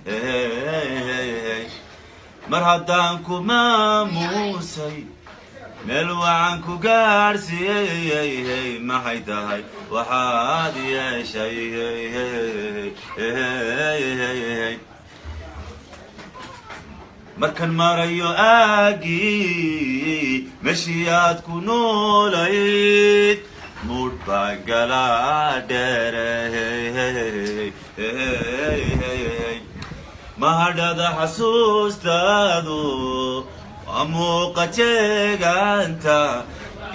Hey, mar haddaan ku maamuusay, meel wacan ku gaadhsiiyey, hey, maxay tahay waxaad yeeshay? Hey, hey, hey. Markan marayo aagii meeshii aad ku noolayd, muudh baa galaa dheere. Mahadhada xasuustaadu waa muuqa jeegaanta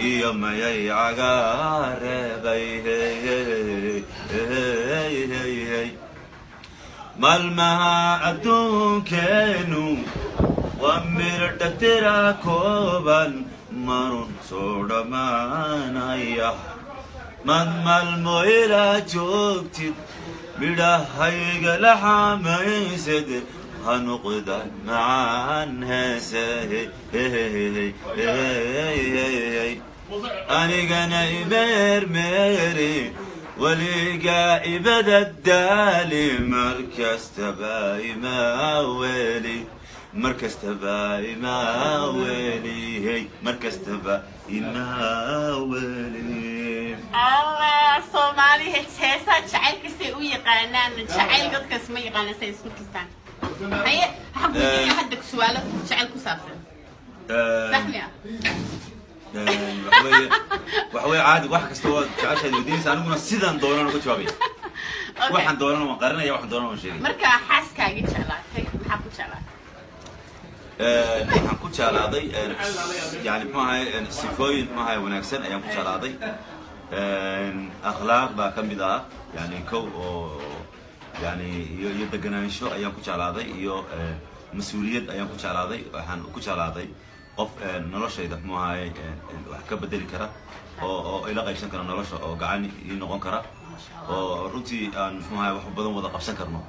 iyo mayay cagaareebay. Maalmaha adduunkeenu waa miradha tira kooban, marun soo dhammaanaya. Mad maalmo ilaa joogtid, midhahayga la xamaysid, ha noqdaan macaan heese. Anigana imeermeeri, weligaa ibadadaali, mar kastaba ima weli, mar kastaba ima weli, hey, mar kastaba ima weli. Allah, Soomaali heesaa jacaylka say u yaqaanaan, jacayl dadkaas ma yaqaanaan say isku tustaan. Haye, waxaan ku weydiinaya hadda su'aalo jacayl ku saabsan, sax miya? Waxa weeye caadi, wax kasta oo jeceshaad weydiinaysa, aniguna sidaan doonaan uga jawaabaya. Waxaan doonana waan qarinaya, waxaan doonana waan sheegaya. Marka xaaskaagii jeclaatay, maxaa ku jeclaatay? Waxaan ku jeclaaday, yani muxuu ahay, sifooyin muxuu ahay wanaagsan ayaan ku jeclaaday. Akhlaaq baa ka mid ah, yani kow oo yani iyo deganaansho ayaan ku jeclaaday, iyo mas-uuliyad ayaan ku jeclaaday. Waxaan ku jeclaaday qof noloshayda muxuu ahay wax ka bedeli kara oo ila qaybsan kara nolosha, oo gacan ii noqon kara, oo runtii aan muxuu ahay wax badan wada qabsan karno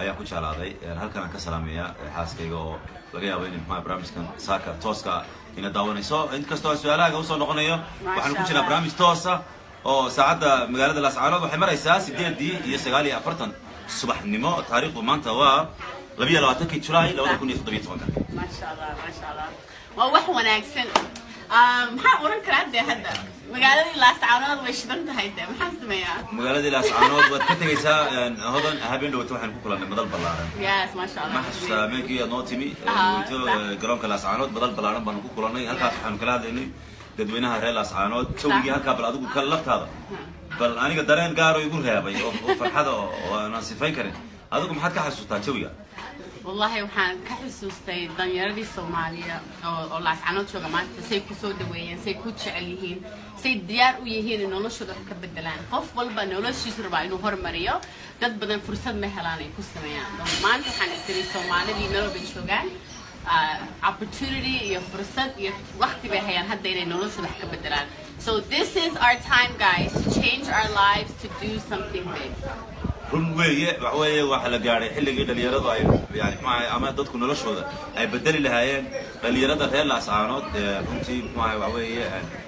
ayaan ku jeclaaday. Halkan aan ka salaamayaa xaaskayga, oo laga yaabo inay muxuu ahay barnaamijkan saaka tooska ina daawanayso. Inkastoo aan su-aalahaaga usoo noqonayo, waxaan ku jirnaa Allah. barnaamij toosa oo saacadda magaalada Laascaanood waxay maraysaa 8:49 subaxnimo. Taariikhdu maanta waa 22-kii Julaay 2017-ka. Maasha Allah, maasha Allah, waa wax wanaagsan. Maxaan oran karaa dee? Hadda magaaladii Laascaanood way shidan tahay dee, maxaan sameeyaa? Magaaladii Laascaanood waad ka tegaysaa, Hodan. Habeen dhawata waxaan ku kulannay madal ballaaran. Yes, maasha Allah. Ma xasuustaa habeenkii aad noo timi weyto garoonka Laascaanood? Madal ballaaran baanu ku kulannay. Halkaas waxaanu kala hadlaynay dadweynaha reer Laascaanood jawigii halkaa. Bal adigu ka laftaada, bal aniga dareen gaaro igu reebay oo farxada oo aanan sifayn karin. Adigu maxaad ka xasuustaa jawiga? Wallahi waxaan ka xusuustay dhalinyaradii Soomaaliya oo Laascaanood jooga maanta, say ku soo dhaweeyeen, say ku jecel yihiin, say diyaar u yihiin in noloshooda wax ka bedelaan. Qof walba noloshiisu rabaa inuu hormariyo. Dad badan fursad ma helaan ay ku sameeyaan. Maanta waxaan isiri Soomaalidii meel walbay joogaan, opportunity iyo fursad iyo waqti bay hayaan hadda inay noloshooda wax ka bedelaan. So this is our time, guys, to change our lives, to do something big. Run weeye. Waxa weeye, waxaa la gaadhay xilligii dhalinyaradu ay yani muxuu ahay ama dadku noloshooda ay bedeli lahaayeen. Dhalinyarada reer Laascaanood runtii muxuu ahay waxa weeye.